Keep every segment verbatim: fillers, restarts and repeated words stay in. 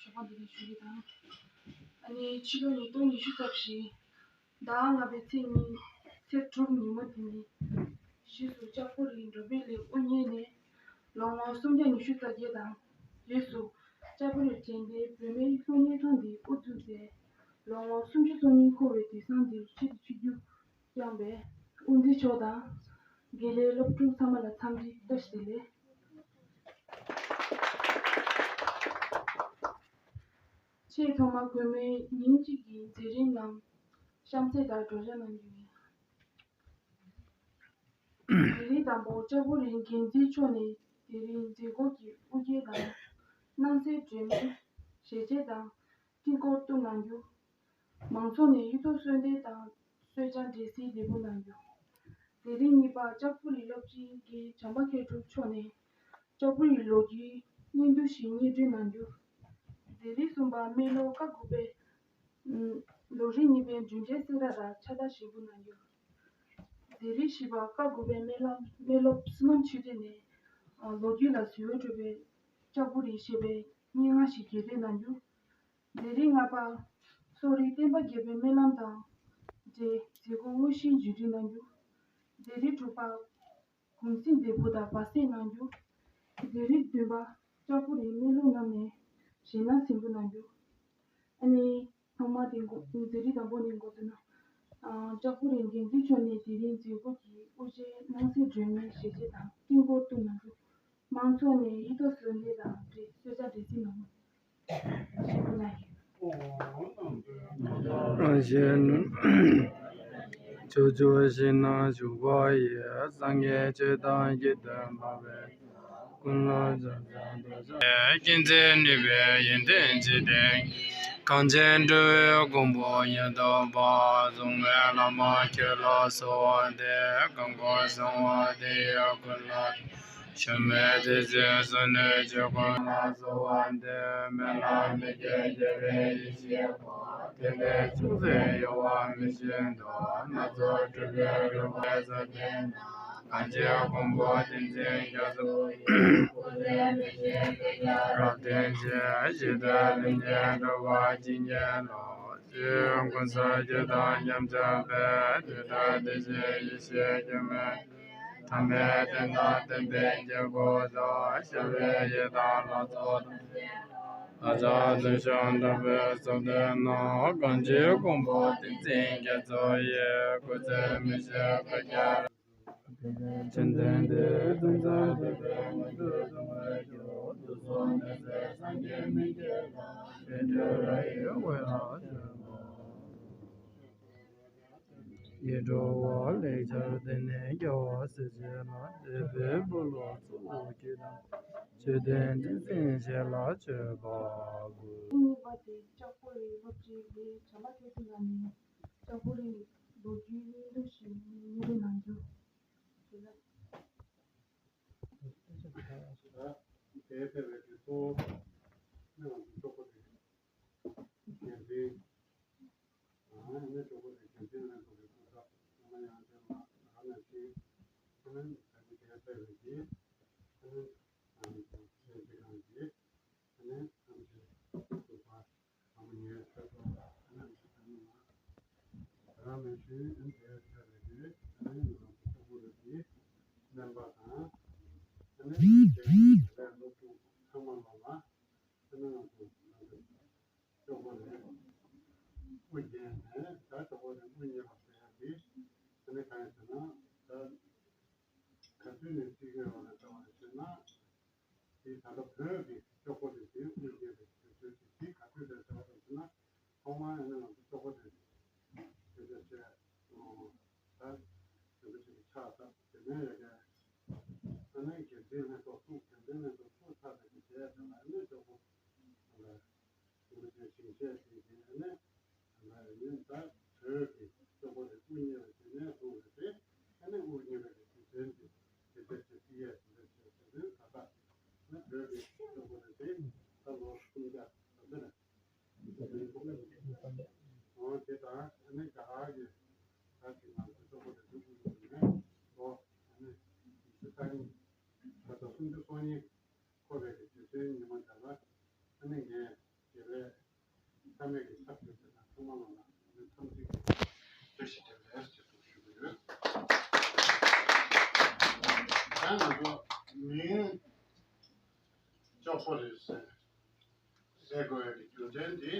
ཞོགས་པ་འདི་ནས་ཞུ་གི་དང་། ཨ་ནི་ཕྱི་ལོ་ཉིས་སྟོང་ཉི་ཤུ་རྩ་བཞི་ཟླ་ལྔ་པའི་ཚེས་གཉིས་ཚེས་དྲུག་ཉིན་མོ་དེ་ནི་རྗེས་སུ་ལྕགས་པོ་རི་འགྲོ་བའི་ལས་དབུ་བརྙེས་ནས་ལོ་ངོ་སུམ་བརྒྱ་ཉི་ཤུ་རྩ་བརྒྱད་དང་རྗེས་སུ་ལྕགས་པོ་རི་དྲན་རྟེན་བོད་མིའི་སློབ་གཉེར་ཁང་འདི་དབུ་བཙུགས་ཏེ་ལོ་ངོ་སུམ་ཅུ་སོ་གཉིས་འཁོར་བའི་དུས་བཟང་འདིར་ཆེད་དུ་ཆིབས་བསྒྱུར་བསྐྱངས་པའི་དབུ་འཛིན་མཆོག་དང་དགེ་ལས་སློབ་ཕྲུག་ཚང་མ་ལ་འཚམས་འདྲི་བཀྲ་ཤིས་བདེ་ལེགས། ཆེས་ཐོག་མར་དགོང་མོའི་ཉིན་གཅིག་གི་མཛད་རིམ་ནང་གཤམ་གསལ་ལྟར་སྒྲོག་སྦྱང་གནང་རྒྱུ་ཡིན། མཛད་རིམ་དང་པོ་ལྕགས་པོ་རི་འགན་འཛིན་མཆོག་ནས་དེ་རིང་མཛད་སྒོ་གི་དབུ་འབྱེད་དང་སྣང་གསལ་སྒྲོན་མེའི་ཞལ་ཆད་དང་སྤྲིན་སྐོར་གཏོང་གནང་རྒྱུ། མང་ཚོགས་ནས་གཡུ་ཐོག་གསོལ་འདེབས་དང་གསོལ་ཇ་འབྲས་སིལ་འདེགས་འབུལ་གནང་རྒྱུ། མཛད་རིམ་གཉིས་པ་ལྕགས་པོ་རི་སློབ་ཆེན་གྱི་བྱམས་པ་མཁས་གྲུབ་མཆོག་ནས་ལྕགས་པོ་རི་ལོ་རྒྱུས་སྙིང་བསྡུས་ཤིག་སྙན་སྒྲོན་གནང་རྒྱུ། མཛད་རིམ་གསུམ་པ་སྨོན་ལམ་བཀའ་དགུ་པའི་ལོ་རིམ་གཉིས་པའི་མགྲོན་བྱ་གསལ་བསྒྲགས་དང་ཕྱག་རྟགས་བཞེས་འབུལ་གནང་རྒྱུ། མཛད་རིམ་བཞི་པ་བཀའ་དགུ་པའི་སྨོན་ལམ་སྨོན་སློབ་བསོད་ནམས་ཆོས་སྒྲོན་ནས་ལོ་རྒྱུས་ལ་གཟི་འོད་འཕྲོ་བའི་ལྕགས་པོ་རི་ཞེས་པའི་སྙན་ངག་ཞིག་རྒྱས་སྤྲོས་གནང་རྒྱུ། མཛད་རིམ་ལྔ་པ་གསོ་རིག་བསྟན་པ་རྒྱས་པའི་སྨོན་ལམ་དང་འབྲེལ་མཛད་སྒོ་དངོས་གཞིའི་བརྒྱུད་སྒྲིག་གནང་རྒྱུ། མཛད་རིམ་དྲུག་པ་གུང་གསེང་འདེགས་འབུལ་དང་བར་གསེང་གནང་རྒྱུ། མཛད་རིམ་བདུན་པ་ལྕགས་པོ་རིའི་སྨོན་ལམ་རྣམས་ནས་ཞལ་སྣང་གཟིགས་འབུལ་གནང་རྒྱུ། ཨ་ནི་ཐོག་མར་དེ་འགོ་མཛད་རིམ་དང་པོ་ནས་འགོ་བཙུགས་ན། ལྕགས་པོ་རིའི་འགན་འཛིན་མཆོག་ནས་དེ་རིང་མཛད་སྒོ་གི་དབུ་འབྱེད་སྣང་གསལ་སྒྲོན་མེའི་ཞལ་ཆད་དང་སྤྲིན་སྐོར་གཏོང་གནང་རྒྱུ། མང་ཚོགས་ནས་གཡུ་ཐོག་གསོལ་འདེབས་དང་འབྲེལ་གསོལ་ཇ་འབྲས་སིལ་གནང་རྒྱུ། རང་གཞན་ཕྱོགས་བཅུ་ཞིང་ན་བཞུགས་པ་ཡི། སངས་རྒྱས་ཆོས་དང་ཀུན་བསྟན་འཕགས་པའི་ཀུན་ལ་སྐྱབས་སུ་མཆི། མཁྱེན་བརྩེ་ནུས་པའི་ཡོན་ཏན་འཇིག་རྟེན་གང་ཞིག་འགྲོ་བའི་མགོན་པོ་ཉིད་དོ་པ། གཟུང་བའི་བླ་མ་ཁྱོད་ལ་གསོལ་བ་འདེབས། གང་གོ་གསང་བ་འདི་ཡི་ཀུན་ལ། ཆུད་མེད་ཐེག་ཆེན་སོ་ནས་ཆོས་ཀུན་ལ་གསོལ་བ་འདེབས། མི་ལ་མི་སྐྱེ་རྒྱལ་བའི་ཡེ་ཤེས་པ། དེ་ལས་བྱུང་ཚེ་གཡོ་བ་མི་ཤེས་དོ། སྣ་ཚོགས་སྤྲུལ་པའི་རོལ་པ་ས་སྟེང་ན། གང་ཞིག་མགོན་པོ་ཏིང་འཛིན་རྒྱ་མཚོ་ཡི། སྐུ་ཚེ་མི་ཤིགས་ཐེག་པ་རབ་བརྟན་ཅིང་། ཞི་བདེ་ལྷུན་གྱིས་གྲུབ་པར་བྱིན་གྱིས་རློབས། ཆོས་ཀུན་ས་བཅུ་དང་མཉམ་སྦྱངས་པའི། བདུད་དང་དེ་བཞིན་ཡེ་ཤེས་སྒྱུ་མའི་དྲན། ཐ་མལ་རྟེན་དང་བརྟེན་པའི་དཀྱིལ་འཁོར་དུ། ཤར་བའི་ཡི་དམ་ལྷ་ཚོགས་དང་། ལྷ་བྱང་ལྷ་ཤོག་འདྲ་བའི་ཟབ་དོན་རྣམས། གང་ཞིག་མགོན་པོ་ཏིང་འཛིན་རྒྱ་མཚོ་ཡི། སྐུ་ཚེ་མི་ཤིགས་བསྐལ་བརྒྱར། ཆོས་ལྡན་འདས་ཀུན་བཟང་ཐེག་པའི་མངོན་མཐོ་ཐོབ་པར་ཤོག། དུས་གསུམ་གནས་སའི་སངས་རྒྱས་སྨན་བཅས་ལ། ཡིད་འཕྲོག་པའི་ལེགས་སྦྱར་དེ་ནས་རྒྱལ་བ་སྲས་བཅས་ལ། འདས་པའི་འཁོར་ལོ་ཚུལ་བཞིན་དུ། ཆོས་ལྡན་ཏིང་འཛིན་རྗེ་ལ་མཆོད་པ་འབུལ། གཉིས་པ་དེ་ལྕགས་པོ་རི་སློབ་ཆེན་གྱི་བྱམས་པ་མཁས་གྲུབ་ལགས་ནས་ལྕགས་པོ་རི་ལོ་རྒྱུས་སྙིང་བསྡུས་ཤིག་སྙན་སྒྲོན་གནང་རྒྱུ། དེ་ལ། དེའི་ཕེབས་པའི་དུས་སུ་སྨོན་ལམ་གྱི་གྲོགས་པོ་དེ་འགན་འཛིན། ཨ་ནི་གྲོགས་པོ་དེ་འགན་འཛིན་ལྷན་ཚོགས་ཀྱི་སྐུ་ཚབ་བླ་མ་ཡང་ལྡན་ལགས་རང་ནས་ཕྱིན། ཨ་ནི་ད་ནི་དེའི་ཕེབས་པའི་གི་ཨ་ནི་ཨ་ནི་ཚོགས་ཆེན་གྱི་ཁང་གི་ཨ་ནི་ཨ་ནི་ཚོགས་པ། ཨ་མ་ངའི་ཆོས་ཚོགས་ཨ་ནེ་ཆོས་ཚོགས་ནང་ལ་རང་མི་ཤེས་ཨ་ནེ་དེ་ཆ་རེ་རེ་ཨ་ནེ་ང་ཚོ་ཚོགས་པ་རེ་རེ་སྨན་པ་དང་ཨ་ནེ་དེ་ལས་སློབ་ཕྲུག་ཚང་མ་ལོ་ལ་ཨ་ནེ་ང་ཚོ་ང་ཚོ་ཚོགས་པ་རེ་དབུ་བརྙེས་ནས་ད་ཚོགས་པ་རེ་དབུ་བརྙེས་པ་ཟེར་ཡ་དེ་ཨ་ནེ་གང་ཡིན་ཟེར་ན་ད་ག་དུས་ནས་བརྩི་གི་ཡོད་རེད་ཟེར་བ་ཞུས་ན། དེ་ད་ལྟ་བོད་ཀྱི་ཤོག་གུ་དེ་དེའི་དབུས་འབྱེད་པའི་དུས་ཚོད་དེ་དེ་ག་དུས་རེད་ཟེར་བ་དང་ཟེར་ན། ཐོག་མར་ཡང་ན་ང་ཚོ་ཤོག་གུ་དེ་དེ་ཚོད་བྱས། ད་དེ་ཚོ་ཅིག་ཆགས་ཚར་དེ་ནས་ཡ་གི་ཨ་ནི་འགན་འཛིན་ལྷན་ཚོགས་བཙུགས། འགན་འཛིན་ལྷན་ཚོགས་བཙུགས་ཚར་དེ་གི་རྗེས་དེ་ལ་ཨ་ནི་ཤོག་གུ་ལ། དེ་ནས་ཞིང་ཆེན་དེ་དེ་ནས་ཨ་ནི་ད་ཡིན་ད་བོད་ཀྱི་སྤྱི་ཚོགས་ཀྱི་དབུ་བརྙེས་པ་དེ་ནས་བཟུང་སྟེ་ཨ་ནི་དབུ་བརྙེས་པའི་དུས་ཆེན་དེ་དེ་ཚེ་དེ་སྲིད་ཡས་དེ་ཚེ་དེ་ཚེ་དེ་ད་ལྟ་ཨ་ནི་བོད་ཀྱི་སྤྱི་ཚོགས་ཀྱི་དེ་ད་ལོ་སུམ་བརྒྱ་ད་ལྟ་ནས་འོང་དེ་དང་ཨ་ནི་རྒྱ་གར་གྱི་ད་ཅིག་ང་ཚོ་སྤྱི་ཚོགས་ཀྱི་དབུ་བརྙེས་ནས་ལོ་ཨ་ནི་ཉི་ཤུ་རྩ་གཉིས་ད་ལྟ་སུམ་ཅུ་སོ་གཉིས་འཁོར་བའི་དུས་ཆེན་ཉིན་མོ་དེ་ལ་ཨ་ནི་ངས། ཚང་མས་ཀྱི་ཚབ་ཞུས་ཏེ་དང་ཚང་མ་ལ་ལ་ཐམས་ཅད་ཀྱི་བཀྲ་ཤིས་བདེ་ལེགས་ཞེས་སུ་ཞུ་གི་ཡོད། ད་ང་ཚོ་མིང་ཅོག་པོ་རེད་ཟེར་ཟེར་དགོས་ཡ་གི་རྒྱུ་མཚན་དེ།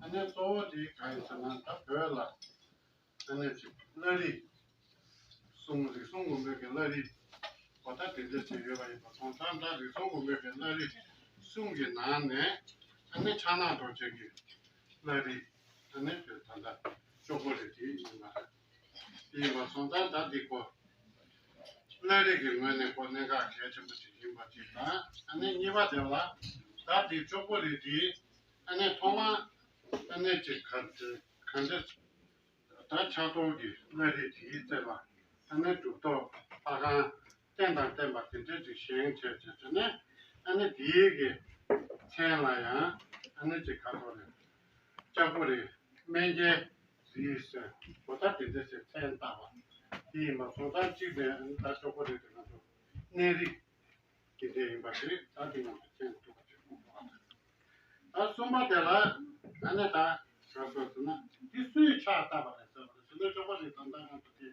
ཨ་ནི་གཙོ་བོ་དེ་གང་ཡིན་ཟེར་ན། ད་བོད་ལ་ཨ་ནི་ཅིག་བླ་རི་གསུམ། རིགས་གསུམ་མགོན་པོའི་གི་བླ་རི་གོ་ད་དེ་འདྲ་ཞིག་ཡོད་པ་ཡིན་པ་སོང་ཙང་། ད་རིགས་གསུམ་མགོན་པོའི་གི་བླ་རི་གསུམ་གྱི་ནང་ནས་ཨ་ནི་ཕྱག་ན་རྡོ་རྗེ་གི་བླ་རི་ཨ་ནི་བོད་ད་ལྟ་ཅོག་པོ་རི་དེ་ཡིན་པ་རེད། དེ་ཡིན་པ་སོང་ཙང་ད་འདི་ཁོ་བླ་རི་གི་ངོས་ནས་ཁོ་གནད་འགག་གལ་ཆེན་པོ་ཅིག་ཡིན་པ་ཅིག་དང་། ཨ་ནི་གཉིས་པ་དེ་ལ་ད་འདི་ཅོག་པོ་རི་དེ་ཨ་ནི་ཐོག་མ་ཨ་ནི་ཅིག་ག་ག་འདྲ། ད་ཕྱག་རྡོར་གྱི་བླ་རི་དེའི་རྩེ་ལ་ཨ་ནི་གྲུབ་ཐོབ་ལྷ་ཁང་རྟེན་དང་བརྟེན་པ་དེ་འདྲ་ཅིག་བཞེངས་བྱས་བྱས་བྱས་ནས། ཨ་ནི་དེའི་གི་མཚན་ལ་ཡང་ཨ་ནི་ཅིག་ག་ཚོད་རེད། ལྕགས་པོ་རི། སྨན་རྒྱལ་རི་ཟེར་གོ་ད་དེ་འདྲ་ཞིག་མཚན་བཏགས་པ་དེ་ཡིན་པ་སོང་ཙང་། གཅིག་ནས་ཨ་ནི་ད་ལྕགས་པོ་རི་དེ་ང་ཚོ་གནས་རི་དེ་འདྲ་ཡིན་པ་ཞིག་ད་དེ་ང་ཚོ་མཚན་ཐུབ་པ་ཞིག་དགོས་པ་རེད། ད་གསུམ་པ་དེ་ལ་ཨ་ནི་ད་ག་ཚོད་ཟེར་ན། འདི་སུས་ཕྱག་བཏབ་པ་རེད་ཟེར་བ་རེད་ཟེར་ན། ཅོག་པོ་རི་ད་ལྟ་ང་ཚོ་དེ་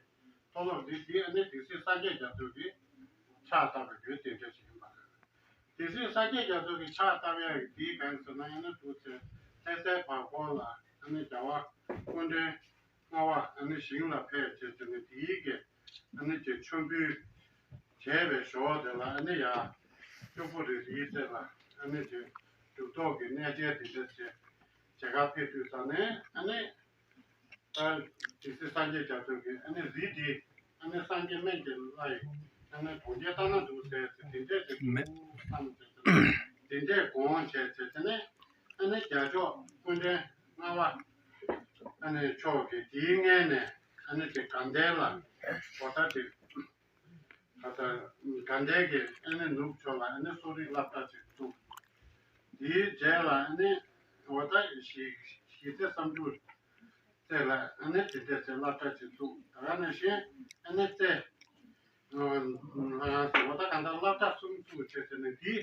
མཐོ་སློབ་འདི་དེ་ཨ་ནི་སྡེ་སྲིད་སངས་རྒྱས་རྒྱ་མཚོ་གིས་ཕྱག་བཏབ་པའི་རྒྱུ་དེ་འདྲ་ཞིག་ཡིན་པ་རེད། སྡེ་སྲིད་སངས་རྒྱས་རྒྱ་མཚོ་གིས་ཕྱག་བཏབ་ཡག་གི་དེའི་གང་ཟེར་ན། ཨ་ནི་འདུག་ཚེ་ལྷ་སའི་བར་སྐོར་ལ་ཨ་ནི་རྒྱལ་བ་སྐུ་ཕྲེང་ལྔ་པ་ཨ་ནི་ཞིང་ལ་ཕེབས་བྱས་བྱས་ནས། དེའི་གི་ཨ་ནི་ཅིག་མཆོད་འབུལ་བྱས་པའི་ཞོར་དེ་ལ་ཨ་ནི་ཡ་ཅོག་པོ་རི་རིའི་རྩེ་ལ་ཨ་ནི་ཅིག་གྲུབ་ཐོབ་ཀྱི་གནས་མཇལ་དེ་འདྲ་བྱས་བྱེད་གར་ཕེབས་དུས་ཙམ་ནས། ཨ་ནི་ད་སྡེ་སྲིད་སངས་རྒྱས་རྒྱ་མཚོ་གིས་ཨ་ནི་རི་འདི་ཨ་ནི་སངས་རྒྱས་སྨན་གྱི་བླ་ཡི་ཨ་ནི་གྲོང་ཁྱེར་ལྟ་ན་འདུག་ཟེར་ཏེ་དེ་འདྲས་ཅིག་མེད། བསམ་སྟེ་དེ་འདྲས་དགོངས་བྱས་བྱས་བྱས་ནས། ཨ་ནི་རྒྱལ་མཆོག་སྐུ་ཕྲེང་ལྔ་པ་ཨ་ནི་མཆོག་གིས་དེའི་སྔོན་ནས་ཨ་ནི་དེ་དགའ་ལྡན་ལ་གོ་ད་དེ་ད་ལྟ་དགའ་ལྡན་གྱི་ཨ་ནི་ནུབ་ཕྱོགས་ལ་ཨ་ནི་གསོ་རིག་སློབ་གྲྭ་ཅིག་བཙུགས། དེའི་རྗེས་ལ་ཨ་ནི་གོ་ད་གཞིས་གཞིས་རྩེ་བསམ་གྲུབ་རྩེ་ལ་ཨ་ནི་དེ་འདྲས་ཅིག་སློབ་གྲྭ་ཅིག་བཙུགས། ད་ག་ནང་བཞིན་ཨ་ནི་རྩེ་ཨ་ང་རང་ཚོ་གོ་ད་གང་ལྟར་སློབ་གྲྭ་གསུམ་བཙུགས་བྱས་བྱས་ནས། དེ་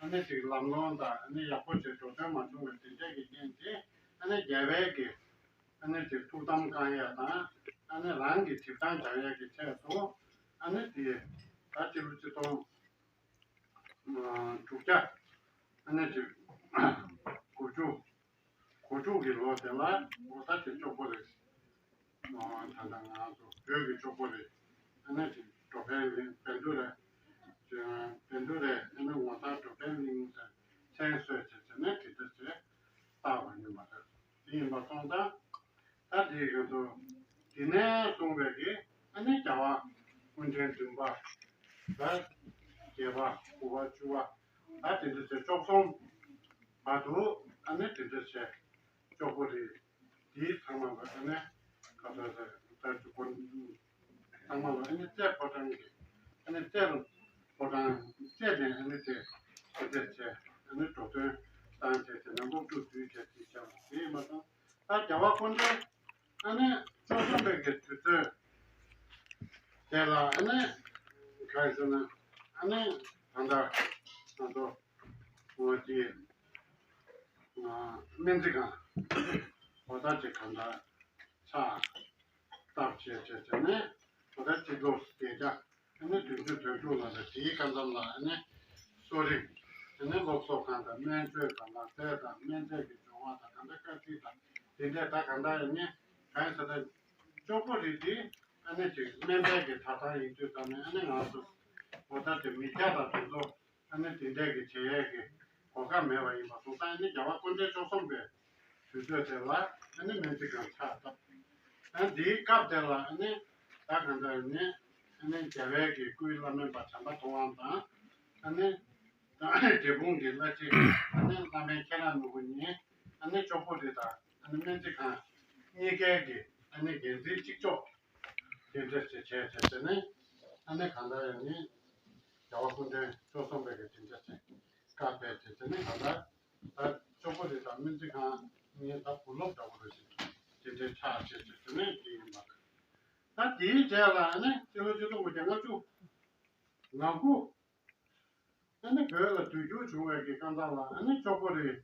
ཨ་ནི་ཅིག་ལམ་ལྷོང་དང་ཨ་ནི་ཡག་པོ་ཅིག་འགྲོ་སོང་མ་བྱུང་བའི་དེ་འདྲས་ཀྱི་རྐྱེན་གྱིས། ཨ་ནི་རྒྱལ་བའི་གི་ཨ་ནི་ཅིག་ཐུགས་དམ་བསྐང་ཡག་དང་། ཨ་ནི་རང་གི་སྒྲིབ་སྦྱང་སྦྱང་ཡག་གི་ཆེད་དུ་ཨ་ནི་དེ་ད་སྤྱི་ལོ་ཆིག་སྟོང་དྲུག་བརྒྱ་ཨ་ནི་ཅིག་དགུ་བཅུ་གོ་དྲུག་གི་ལོ་དེ་ལ་གོ་ད་དེ་ཅོག་པོ་རི། ད་ལྟ་ང་ཚོ་བོད་ཀྱི་ཅོག་པོ་རི་ཨ་ནི་ཅིག་འགྲོ་ཕན་གླིང་། བཻ་ཌཱུརྱ། བཻ་ཌཱུརྱ་ཨ་ནི་ངོ་མཚར་འགྲོ་ཕན་གླིང་ཟེར་མཚན་གསོལ་བྱས་བྱས་ནས་དེ་འདྲ་ཞིག་བཏགས་པ་ཡིན་པ་རེད། དེ་ཡིན་པ་སོང་ཙང་། ད་དེ་ང་ཚོ་དེ་ནས་བཟུང་བའི་གི་ཨ་ནི་རྒྱལ་བ་སྐུ་ཕྲེང་བདུན་པ། ད་བརྒྱད་པ། དགུ་པ། བཅུ་པ། ད་དེ་འདྲ་བྱས་བཅུ་གསུམ་བར་དུ་ཨ་ནི་དེ་འདྲ་བྱས་ཅོག་པོ་རི་དེའི་ཚང་མ་ལ་ཨ་ནི་ག་ཚོད་ཟེར། ད་ཅིག་གོ་ཚང་མ་ལ་ཨ་ནི་རྩེ་ཕོ་བྲང་གི་ཨ་ནི་རྩེ་ལ་ཕོ་བྲང་རྩེ་ནས་ཨ་ནི་དེ་དེ་འདྲ་བྱས་ཨ་ནི་འགྲོ་དོན་བཏང་བྱས་བྱས་ནས་སློབ་ཕྲུག་འཛུལ་བྱས་དེ་བྱས་པ་དེ་ཡིན་པ་དང་། ད་རྒྱལ་བ་སྐུ་ཕྲེང་ཨ་ནི་བཅུ་གསུམ་པའི་གི་དུས་ཚོད་དེ་ལ་ཨ་ནི་ག་རེ་ཟེར་ན། ཨ་ནི་ད་ལྟ་ང་ཚོ་ངོ་དེ་སྨན་རྩིས་ཁང་གོ་ད་ཅིག་གང་ལྟར་ཕྱག་བཏབ་བྱས་བྱས་བྱས་ནས། གོ་ད་སྤྱི་ལོ་བརྒྱད་བརྒྱ་ཨ་ནི་བདུན་ཅུ་དོན་དྲུག་ལ་དང་དེའི་སྐབས་མཚམས་ལ་ཨ་ནི་གསོ་རིག་ཨ་ནི་སློབ་གསོ་ཁང་དང་སྨན་བཅོས་དང་ལག་རྩལ་དང་སྨན་རྫས་ཀྱི་སྦྱོང་བ་དང་། གང་ལྟར་དཀར་རྩིས་དང་དེ་འདྲས། ད་གང་ལྟར་ཡང་ནི་གང་ཟེར་ན་ཅོག་པོ་རི་དེ་ཨ་ནི་ཅིག་སྨན་པའི་གི་གྲྭ་ཚང་ཡིན་དུས་ཙམ་ནས། ཨ་ནི་ང་ཚོ་གོ་ད་དེ་མི་སྐྱ་དང་དེ་ཚོ་ཨ་ནི་དེ་འདྲས་ཀྱི་བྱེད་ཡས་ཀྱི་གོ་སྐབས་མེད་པ་ཡིན་པ་སོང་ཙང་། ཨ་ནི་རྒྱལ་བ་སྐུ་ཕྲེང་བཅུ་གསུམ་པའི་དུས་ཚོད་དེ་ལ་ཨ་ནི་སྨན་རྩིས་ཁང་ཕྱག་བཏབ། ཨ་ནི་དེའི་སྐབས་དེ་ལ་ཨ་ནི་ད་གང་ལྟར་ནི་ཨ་ནི་རྒྱལ་བའི་གི་སྐུའི་བླ་སྨན་པ་བྱམས་པ་ཐུབ་དབང་དང་། ཨ་ནི་འབྲས་སྤུངས་ཀྱི་བླ་སྤྱི་ཨ་ནི་བླ་སྨན་ཁྱེད་རང་ནོར་བུ་གཉིས་ཨ་ནི་ཅོག་པོ་རི་དང་ཨ་ནི་སྨན་རྩིས་ཁང་གཉིས་ཀའི་གི་ཨ་ནི་འགན་འཛིན་གཅིག་ལྕོགས་དེ་འདྲ་བྱས་བྱས་བྱས་བྱས་ནས། ཨ་ནི་གང་ལྟར་ཡང་ནི་རྒྱལ་བ་སྐུ་ཕྲེང་བཅུ་གསུམ་པའི་གི་དེ་འདྲ་བྱས་བཀའ་ཕེབས་བྱས་བྱས་ནས། གང་ལྟར་ད་ཅོག་པོ་རི་དང་སྨན་རྩིས་ཁང་གཉིས་ད་བུ་སློབ་འདྲ་བོ་རེ་ཞིག་དེ་འདྲའི་ཆགས་བྱས་བྱས་བྱས་ནས་དེ་ཡིན་པ་རེད། ད་དེའི་རྗེས་ལ་ཨ་ནི་སྤྱི་ལོ་ཆིག་སྟོང་དགུ་བརྒྱ་ལྔ་བཅུ་ང་དགུ་ཨ་ནི་བོད་ལ་དུས་འགྱུར་བྱུང་བའི་གི་སྐབས་མཚམས་ལ་ཨ་ནི་ཅོག་པོ་རི་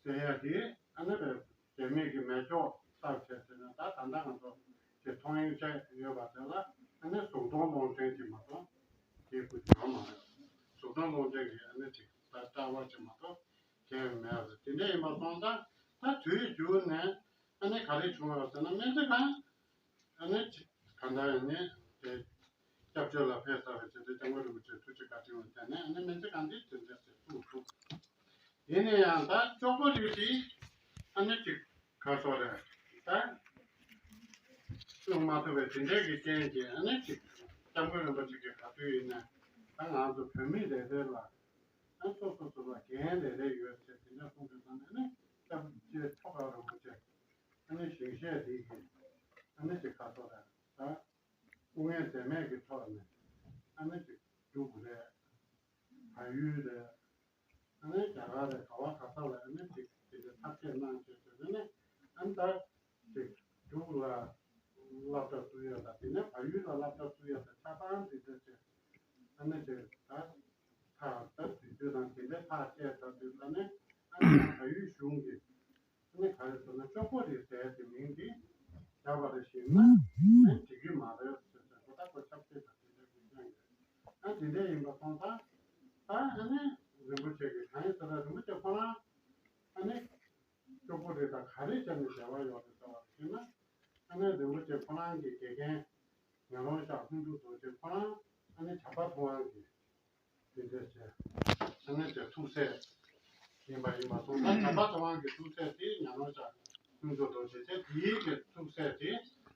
ཟེར་ཡ་དེ་ཨ་ནི་བས་རྒྱ་མིས་ཀྱི་མེ་སྒྱོགས་བཏབ་བྱས་ཟེར་ན། ད་ད་ལྟ་ང་ཚོ་དེ་མཐོང་ཡུལ་བྱས་ཡོད་པ་དེ་ལ་ཨ་ནི་གཟུགས་མཐོང་ཀློང་ཆེན་གྱིས་མ་གཏོགས་དེ་ཁུ་ཡོད་མ་རེད། གཟུགས་མཐོང་ཀློང་ཆེན་གྱིས་ཨ་ནི་ཅིག་ད་ལྟ་བ་ཅིག་མ་གཏོགས་གལ་མེད་རེད། དེ་འདྲ་ཡིན་པ་སོང་ཙང་ད་དུས་རྒྱུན་ནས་ཨ་ནི་ག་རེ་བྱུང་བ་ཟེར་ན། སྨན་རྩིས་ཁང་ཨ་ནི་ཅིག་གང་ལྟར་ཡང་ནི་དེ་སྐྱབས་བཅོལ་ལ་ཕེབས་ཚར་བའི་ཚེ་དེ་སྐྱབས་མགོན་རིན་པོ་ཆེ་ཐུགས་རྗེ་བཀའ་དྲིན་ལ་བརྟེན་ནས་ཨ་ནི་སྨན་རྩིས་ཁང་འདི་དེ་འདྲ་ཞིག་བཙུགས་ཐུབ། ཡིན་ན་ཡང་ད་ཅོག་པོ་རིགས་དེ་ཨ་ནི་ཅིག་ག་སོ་རེད། ད་བཙུགས་མ་ཐུབ་པའི་དེ་འདྲའི་གི་རྐྱེན་གྱིས་ཨ་ནི་ཅིག་སྐྱབས་མགོན་རིན་པོ་ཆེ་གི་ག་དུས་ཡིན་ན་ད་ང་ཚོ་བོད་མི་རེ་རེ་ལ་ཨ་སོ་སོ་སོ་ལ་འགན་རེ་རེ་ཡོད་ཟེར་དེ་འདྲ་གསུངས་དུས་ཙམ་ནས་ཨ་ནི་སྐྱབས་རྗེ་ཆོ་ག་རིན་པོ་ཆེ་ཨ་ནི་ཞིང་གཤེགས་འདི་གི་ཨ་ནི་ཅིག་ག་སོ་རེད། ད་སྐུ་ངལ་འཛེམས་མེད་ཀྱི་ཐོག་ནས་ཨ་ནི་ཅིག་འབྲུག་རེད། བལ་ཡུལ་རེད། ཨ་ནི་རྒྱ་གར་རེད། ག་བ་ག་ས་ལ་ཨ་ནི་ཅིག་དེ་འདྲ་ཐབས་ཤེས་གནང་བྱས་བྱས་ནས་ཨ་ནི་ད་ཅིག་འབྲུག་ལ་སློབ་གྲྭ་བཙུགས་ཡ་དང་དེ་ནས་བལ་ཡུལ་ལ་སློབ་གྲྭ་བཙུགས་ཡ་དང་ཆ་ཚང་དེ་འདྲ་བྱས་ཨ་ནི་ཅིག་ད་ཐག་ད་དུས་ཚོད་དང་དེ་འདྲ་ཐག་བཅད་ད་དུས་ད་ནས་ཨ་ནི་བལ་ཡུལ་གཞུང་གི་ཨ་ནི་ག་རེ་ཟེར་ན་ཅོག་པོ་རིགས་ཟེར་དེ་མིང་དེ་བཞག་པ་རེད་ཞེ་ན་ཨ་ནི་འགྲིག་གི་མ་རེད་ཟེར་ཟེར་ཁོ་ད་ཁོ་ཆབ་སྲིད་དང་དེ་འདྲ་གི་སྐྱོན་རེད། ཨ་དེ་འདྲ་ཡིན་པ་སོང་ཙང་ད་ཨ་ནི་རིན་པོ་ཆེ་གི་གང་ཡིན་ཟེར་ན་རིན་པོ་ཆེ་ཁོ་རང་ཨ་ནི་ཅོག་པོ་རིགས་དང་ག་རེ་བྱས་ནས་འབྲེལ་བ་ཡོད་རེད་ཟེར་བ་ཞེ་ན། ཨ་ནི་རིན་པོ་ཆེ་ཁོ་རང་གི་དགེ་རྒན་ཉག་རོང་ཤག་ལྷུན་གྲུབ་རྡོ་རྗེ་ཁོ་རང་ཨ་ནི་བྱམས་པ་ཐུབ་དབང་གི་དེ་འདྲ་བྱས། ཨ་ནི་དེ་ཐུགས་སྲས་ཡིན་པ་ཡིན་པ་སོང་ཙང་བྱམས་པ་ཐུབ་དབང་གི་ཐུགས་སྲས་དེ་ཉག་རོང་ཤག་ལྷུན་གྲུབ་རྡོ་རྗེ་བྱས། དེའི་གི་ཐུགས་སྲས་དེ་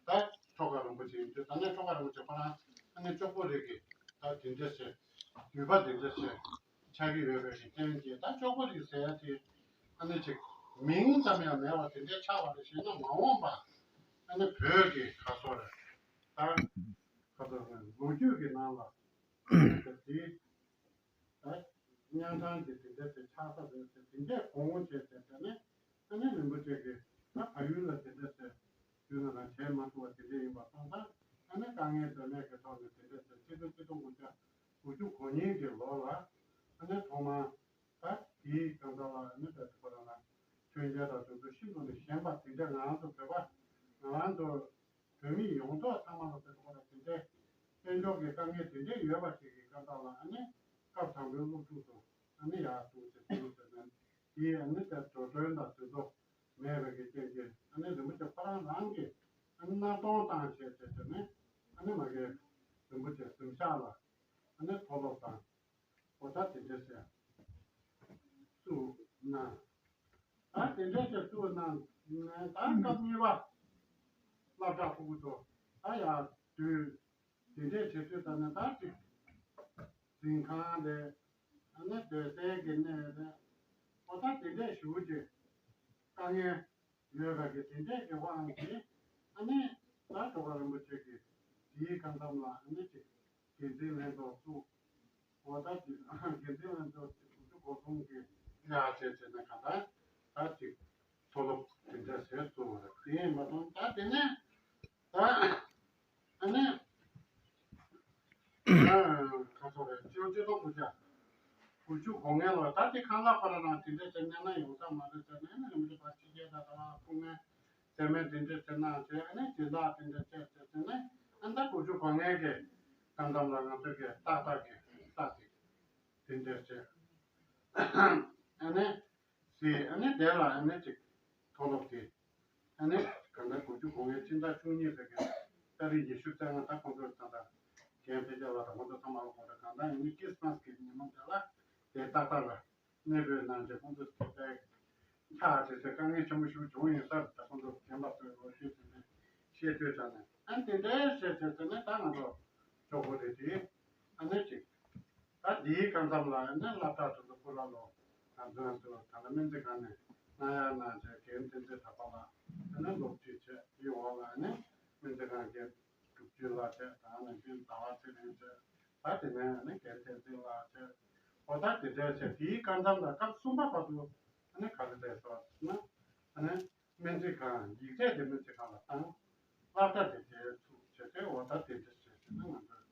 ད་ཆོ་ག་རིན་པོ་ཆེ་ཡིན་དུས་ད་ནི་ཆོ་ག་རིན་པོ་ཆེ་ཁོ་རང་ཨ་ནི་ཅོག་པོ་རིགས་ཀྱི་ད་དེ་འདྲ་བྱས་བརྒྱུད་པ་དེ་འདྲ་བྱས་ཆགས་ཀྱི་ཡོད་པའི་རྐྱེན་གྱིས་ད་ཅོག་པོ་རིགས་ཟེར་ཡ་དེ་ཨ་ནི་ཅིག་མིང་ཙམ་ཡང་མེད་པ་དེ་འདྲ་ཆགས་པ་རེད་ཞེ་ན། མ་འོངས་པ་ཨ་ནི་བོད་ཀྱི་ག་སོ་རེད། ད་ག་སོ་རེད། ལོ་རྒྱུས་ཀྱི་ནང་ལ་དེ་ད་གཉན་འཕྲང་གི་དེ་འདྲ་དེ་ཆགས་ས་རེད་ཟེར། དེ་འདྲས་གོང་འོག་བྱས་བྱས་བྱས་ནས་ཨ་ནི་རིན་པོ་ཆེ་གིས་ད་བལ་ཡུལ་ལ་དེ་འདྲ་ཟེར་རྒྱུ་ན་རང་བྱས་མ་ཐུབ་པ་དེ་འདྲ་ཡིན་པ་སོང་ཙང་ཨ་ནི་དཀའ་ངལ་འཛེམས་མེད་ཀྱི་ཐོག་ནས་དེ་འདྲ་ཟེར། ཆིག་སྟོང་ཆིག་སྟོང་དགུ་བརྒྱ་དགུ་བཅུ་གོ་གཉིས་ཀྱི་ལོ་ལ་ཨ་ནི་ཐོག་མར་ད་དེའི་སྐབས་དང་ལ་ཨ་ནི་ད་དེ་ཁོ་རང་ལ་མཆོད་མཇལ་དང་དེ་ཚོ་ཤིན་ཏུ་ནས་ཞན་པ་དེ་འདྲ་ང་རང་ཚོ་བོད་པ་ང་རང་ཚོ་བོད་མི་ཡོངས་རྫོགས་ཚང་མ་ལ་དེ་ཁོ་རང་དེ་འདྲའི་དཔལ་འབྱོར་གྱི་དཀའ་ངལ་དེ་འདྲའི་ཡོད་པ་ཞིག་གི་སྐབས་དང་ལ་ཨ་ནི་སྐབས་དང་པོའི་སློབ་ཕྲུག་ཚོ་ཨ་ནི་ཡར་ཐུག་ཅེས་ཟེར་ཟེར་ནས་དེའི་ཨ་ནི་དེ་འགྲོ་གྲོན་དང་དེ་ཚོ་མེད་པའི་གི་རྐྱེན་གྱིས་ཨ་ནི་རིན་པོ་ཆེ་ཁོ་རང་རང་གིས་ཨ་ནི་མནའ་གཏོང་བཏང་བྱས་བྱས་བྱས་ནས་ཨ་ནི་མ་གི་རིན་པོ་ཆེ་གཟིམ་ཤག་ལ་ཨ་ནི་མཐོ་སློབ་དང་། འོ་ད་དེ་འདྲ་ཟེར། བཙུགས་གནང་། ད་དེ་འདྲ་ཟེར་བཙུགས་གནང་། ད་སྐབས་གཉིས་པ་སློབ་གྲྭ་ཕྲུ་གུ་ཚོ་ད་ཡར་དུས་དེ་འདྲ་བྱེད་དུས་ད་ནི་ད་ཅིག་འཛིན་ཁང་རེད། ཨ་ནི་སྡོད་སའི་གི་གནས་རེད། འོ་ད་དེ་འདྲ་ཞུ་རྒྱུ་དཀའ་ངལ་ཡོད་པ་གི་དེ་འདྲས་ཀྱི་དབང་གིས་ཨ་ནི་ད་ཇོ་བོ་རིན་པོ་ཆེ་གིས་དེའི་སྐབས་མཚམས་ལ་ཨ་ནི་ཅིག་འགན་འཛིན་ལྷན་ཚོགས་བཙུགས། འོ་ད་ཅིག་འགན་འཛིན་ལྷན་ཚོགས་ཅིག་དགུ་བཅུ་གོ་གསུམ་གྱི་ཡར་བྱས་བྱས་ནས་གང་ལྟར་ད་ཅིག་མཐོ་སློབ་དེ་འདྲ་ཟེར་བཙུགས་པ་རེད། དེ་ཡིན་མ་གཏོགས་ད་དེ་ནས་ད་ཨ་ནི་ད་ག་ཚོད་རེད། སྤྱི་ལོ་ཆིག་སྟོང་དགུ་བརྒྱ་དགུ་བཅུ་གོ་ལྔ་ལོར་ད་དེ་ཁང་གླ་ཁོ་ར་རང་དེ་འདྲ་བྱས་ན་ན་ཡོང་ས་མ་རེད་ཟེར་ནས་ཨ་ནི་རིན་པོ་ཆེ་ཕར་ཕྱི་རྒྱལ་ད་ད་བ་སྐུ་ངལ་ཟེར་མེད་དེ་འདྲ་བྱས་ན་བྱས་ཨ་ནི་སྦྱིན་བདག་དེ་འདྲ་བྱས་བྱས་ཟེར་ནས་ཨ་ནི་ད་དགུ་བཅུ་གོ་ལྔའི་གི་སྐབས་མཚམས་ལ་ང་ཚོ་གི་ཏག་ཏག་གི་ས་དེ་དེ་འདྲ་བྱས་ཨ་ནི་ཟེར། ཨ་ནི་དེ་ལ་ཨ་ནི་ཅིག་མཐོ་སློབ་དེ་ཨ་ནི་གང་ལྟར་དགུ་བཅུ་གོ་ལྔའི་ཕྱི་ཟླ་བཅུ་གཉིས་ཚེས་ཀྱི་ཏ་རིག་ཉི་ཤུ་རྩ་ལྔ་ད་ཁོང་ཚོ་ད་ལྟ་རྒན་ཕལ་ཆེ་བ་དང་ཁོང་ཚོ་ཚང་མ་ལ་གོ་རེ་གང་ལྟར་ཨ་ནི་ཁྲིས་མཱས་ཀྱི་ཉིན་མོ་དེ་ལ་དེ་ཏག་ཏག་ལ་གནས་སྤོས་གནང་རྗེས་ཁོང་ཚོ་དེ་ལྟར་ཆགས་བྱས་ཚེ་དཀའ་ངལ་ཆེན་པོ་ཞིག་བྱུང་ཡིན་ས་རེད། ད་ཁོང་ཚོ་རྒན་པ་ཚོའི་ལོ་རྒྱུས་དེ་ནས་བཤད་དུས་ཙམ་ནས་ཨ་ནི་དེ་འདྲའི་བཤད་བྱས་ཚེ་ནས་ད་ང་ཚོ་ཇོ་བོ་རེད་དེ་ཨ་ནི་ཅིག་ད་འདིའི་སྐབས་མཚམས་ལ་ཨ་ནི་སློབ་གྲྭ་དེ་ཚོ་ཕུ་ར་ལོ་ང་ཚོ་ང་ཚོ་ད་ལྟ་སྨན་རྩིས་ཁང་ནས་གནང་ཡག་གནང་བྱས་རྒན་བསྟན་འཛིན་གྲགས་པ་ལགས་ཨ་ནི་སློབ་ཁྲིད་བྱས་དེའི་འོག་ལ་ཨ་ནི་སྨན་རྩིས་ཁང་རྒན་སྒྲུབ་ཆོས་ལགས་བྱས་ད་ནང་བཞིན་ཟླ་བ་ཚེ་རིང་བྱས་ད་དེ་ནས་ཨ་ནི་རྒན་བསྟན་འཛིན་ལགས་བྱས་འོ་ད་དེ་འདྲ་བྱས་དེའི་སྐབས་མཚམས་ལ་སྐབས་གསུམ་པ་བར་དུ་ཨ་ནི་ག་རེ་བྱས་སོང་ཟེར་ན་ཨ་ནི། སྨན་རྩིས་ཁང་ཡིག་ཚད་དེ་སྨན་རྩིས་ཁང་ལ་བཏང་། སློབ་གྲྭ་དེ་དེ་ཚུགས་བྱས་ཏེ་འོ་ད་དེ་འདྲ་བྱས་ཟེར་ན་ང་ཚོས་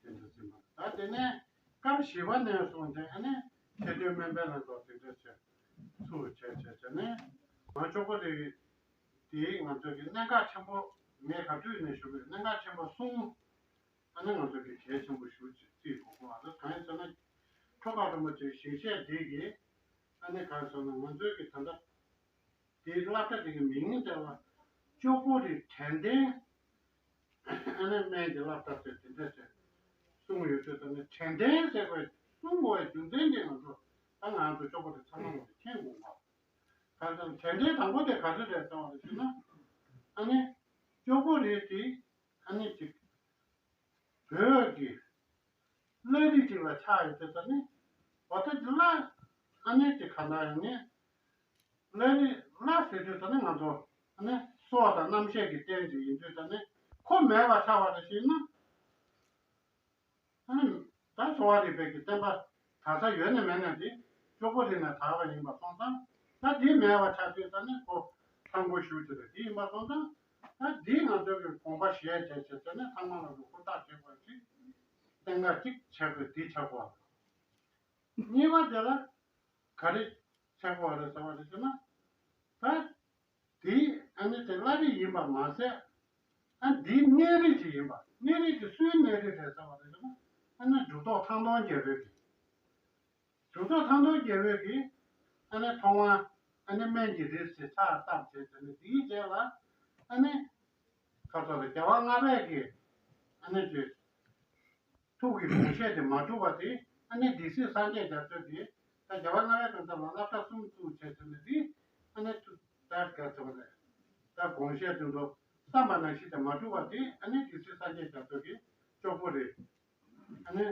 དེ་འདྲ་ཟིན་པ་རེད། ད་དེ་ནས་སྐབས་བཞི་པ་ནས་བཟུང་སྟེ་ཨ་ནི་ཆེས་མཐོའི་སྨན་པའི་ལྷན་ཚོགས་དེ་འདྲ་བྱས། ཚུར་བྱས་བྱས་བྱས་ནས་ང་ཅོག་པོ་རེ་དེ་ང་ཚོ་གི་གནད་འགག་ཆེན་པོ་ངས་ག་དུས་ནས་ཞུ་བའི་གནད་འགག་ཆེན་པོ་གསུམ། ཨ་ནི་ང་ཚོ་གི་གལ་ཆེན་པོ་ཞུ་ཅིག་རྩིས་དགོས་གོ་ཨ་ད་གང་ཡིན་ཟེར་ན་ཁྲོ་ཁ་རིན་པོ་ཆེ་ཞིང་གཤེགས་འདི་གི་ཨ་ནི་གང་ཟེར་ན་ང་ཚོའི་གི་ད་ལྟ་དེའི་སློབ་གྲྭ་དེ་གི་མིང་དེ་ལ་ཅོག་པོ་རི་དྲན་རྟེན་ཨ་ནི་སྨན་གྱི་སློབ་གྲྭ་ཟེར་དེ་འདྲ་ཟེར་གསུངས་ཡོད་དུས་ད་ནི་དྲན་རྟེན་ཟེར་བའི་གསུང་དགོས་པའི་རྒྱུ་མཚན་དེ་ང་ཚོ་ད་ང་ཚོ་ཅོག་པོ་རི་ཚང་མ་ལ་མཁྱེན་དགོས་པ། གང་ཟེར་དྲན་རྟེན་དང་པོ་དེ་ག་ཚོད་རེད་ཟེར་བ་རེད་ཟེར་ན་ཨ་ནི་ཅོག་པོ་རི་དེ་ཨ་ནི་ཅིག་བོད་ཀྱི་གླ་རི་ཅིག་ལ་ཆགས་ཡོད་དུས་ད་ནི་འོ་ད་འདི་ལ་ཨ་ནི་ཅིག་ག་འདྲ་ཡང་ནི་གླ་རི་གླ་ཟེར་དུས་ད་ནི་ང་ཚོ་ཨ་ནི་སྲོག་དང་རྣམ་ཤེས་ཀྱི་རྟེན་ཅིག་ཡིན་དུས་ད་ནི་ཁོ་མེད་པ་ཆགས་པ་རེད་ཟེར་ན། ཨ་ནི་ད་གསོ་བ་རིག་པའི་གི་བསྟན་པ་དར་ས་ཡོད་ནི་མེད་ནི་དེ་ཅོག་པོ་རི་ནས་དར་བ་ཡིན་པ་སོང་ཙང་ད་དེ་མེད་པ་ཆགས་དུས་ད་ནི་ཁོ་ལྷང་པོ་ཞུ་རྒྱུ་རེད། དེ་ཡིན་པ་སོང་ཙང་ད་དེ་ང་ཚོའི་གི་དགོངས་པ་བཞེས་བྱས་བྱས་བྱས་ནས་ཚང་མ་ལ་གི་ཧུར་ཐག་བྱེད་དགོས་ཅིག་གཏན་འཁེལ་ཅིག་བྱེད་དགོས་འདི་བྱེད་དགོས། གཉིས་པ་དེ་ལ་ག་རེ་བྱེད་དགོས་རེད་ཟེར་བ་རེད་ཟེར་ན་ད། དེ་ཨ་ནི་དེ་གླ་རི་ཡིན་པ་མ་ཟད། ཨ་འདིའི་གནས་རི་ཅིག་ཡིན་པ། གནས་རི་དེ་སུའི་གནས་རི་རེད་ཟེར་བ་རེད་ཟེར་ན། ཨ་ནི་གྲུབ་ཐོབ་ཐང་སྟོང་རྒྱལ་པོའི་གི། གྲུབ་ཐོབ་ཐང་སྟོང་རྒྱལ་པོའི་གི། ཨ་ནི་ཐོག་མར་ཨ་ནི་སྨན་གྱི་རིགས་ཞེས་ཕྱག་བཏབ་བྱས་ཟེར་ནས་དེའི་རྗེས་ལ། ཨ་ནི། ཁ་ཐོག་ལ་རྒྱལ་བ་ལྔ་པས་གི། ཨ་ནི་ཅིག་ཐུགས་ཀྱི་དགོངས་བཞེད་དེ་མ་གྲུབ་པ་དེ་ཨ་ནི་སྡེ་སྲིད་སངས་རྒྱས་རྒྱ་མཚོས་དེ་ད་རྒྱལ་བ་ལྔ་པའི་གང་ཟག་ལ་སློབ་གྲྭ་གསུམ་བཙུགས་བྱས་ཟེར་ནས་དེ་ཨ་ནི་ཐུགས་ད་ག་ཚོད་པ་རེད། ད་དགོངས་བཞེད་དེ་ཚོ་བསམ་པ་ནང་བཞིན་དེ་མ་གྲུབ་པ་དེ་ཨ་ནི་སྡེ་སྲིད་སངས་རྒྱས་རྒྱ་མཚོས་ཀྱི་ཅོག་པོ་རི་ཨ་ནི་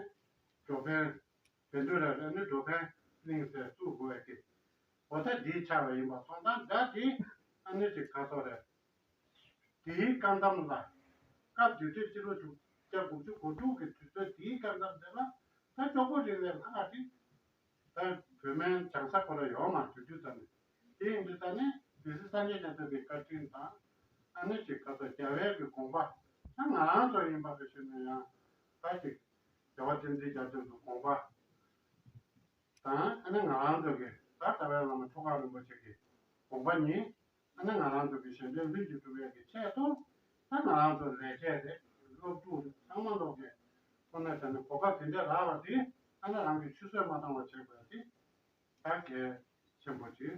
འགྲོ་ཕན་བོད་འདུལ་ར་ཨ་ནི་འགྲོ་ཕན་གླིང་ཟེར་བཙུགས་དགོས་ཡ་གི་འོ་ད་དེའི་ཆགས་པ་ཡིན་པ་སོང་ཙང་ད་དེ་ཨ་ནི་ཅིག་ག་ཚོད་རེད། དེའི་བཀའ་གདམས་ལ། སྐབས་དེ་དུས་སྤྱི་ལོ་དྲུག་བརྒྱ་དགུ་བཅུ་གོ་དྲུག་གི་དུས་ཚོད་དེའི་བཀའ་གདམས་དེ་ལ་ད་ཅོག་པོ་རི་ལས་ལྷག་ཅིག་ད་བོད་སྨན་སྦྱང་ས་ཁོ་ར་ཡོད་མ་དུས་དུས་ཙམ་ནས་དེ་ཡིན་དུས་ད་ནི་སྡེ་སྲིད་སངས་རྒྱས་རྒྱ་མཚོ་གི་བཀའ་དྲིན་དང་ཨ་ནི་ཅིག་ག་ཚོད་རྒྱལ་བའི་གི་དགོངས་པ་ད་ང་རང་ཚོ་ཡིན་པ་རེ་ཞུས་ན་ཡང་ད་ཅིག་རྒྱལ་བ་བསྟན་འཛིན་རྒྱ་མཚོའི་གི་དགོངས་པ་དང་ཨ་ནི་ང་རང་ཚོ་གི་ད་རྩ་བའི་བླ་མ་ཁྲོ་ཁ་རིན་པོ་ཆེ་གི་དགོངས་པ་ཉིད། ཨ་ནི་ང་རང་ཚོ་གི་གཞན་དོན་ལྷུན་གྱིས་གྲུབ་པའི་གི་ཆེད་དུ་ད་ང་རང་ཚོ་ལས་བྱེད་རེད་སློབ་ཕྲུག་རེད་ཚང་མ་ལོག་གི་ཁོ་ན་བྱས་ནས་གོ་སྐབས་དེ་འདྲ་རག་པ་དེ་ཨ་ནི་རང་གི་ཆུད་ཟོས་མ་བཏང་བ་བྱེད་དགོས་དེ་ད་གལ་ཆེན་པོ་ཅིག་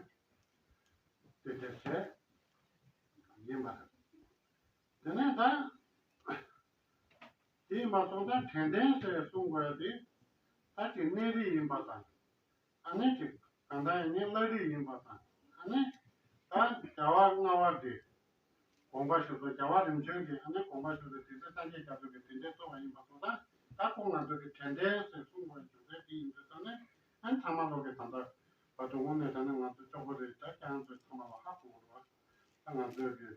དེ་འདྲ་བྱས་ཡིན་པ་རེད། དེ་ནས་ད་དེ་ཡིན་པ་སོང་ཙང་དྲན་རྟེན་ཟེར་གསུང་དགོས་དེ་ད་ཅིག་གནས་རི་ཡིན་པ་དང་། ཨ་ནི་ཅིག་གང་ལྟར་ཡིན་ནའི་གླ་རི་ཡིན་པ་དང་ཨ་ནི་ད་རྒྱལ་བ་ལྔ་པ་དེ་དགོངས་པ་ཞུ་ཚུལ་རྒྱལ་བ་རིམ་བྱོན་གྱི་ཨ་ནི་དགོངས་པ་ཞུ་ཚུལ་དེ་ཚེ་སངས་རྒྱས་རྒྱ་མཚོ་གི་དེ་འདྲའི་གཙོ་བ་ཡིན་པ་སོང་ཙང་ད་ཁོང་ང་ཚོ་གི་དྲན་རྟེན་ཟེར་གསུང་དགོས་ཡོད་ཚུལ་དེ་ཡིན་དུས་ཙང་ནས་ཨ་ནི་ཚང་མ་ལོག་གི་ད་ལྟ་བར་དུ་དངོས་གནས་དྲང་གནས་ང་ཚོ་ཅོག་པོ་རི་ད་ཁྱེད་རང་ཚོ་ཚང་མ་ལ་ཧ་གོ་དགོས་རེད་བ། ད་ང་ཚོའི་གི་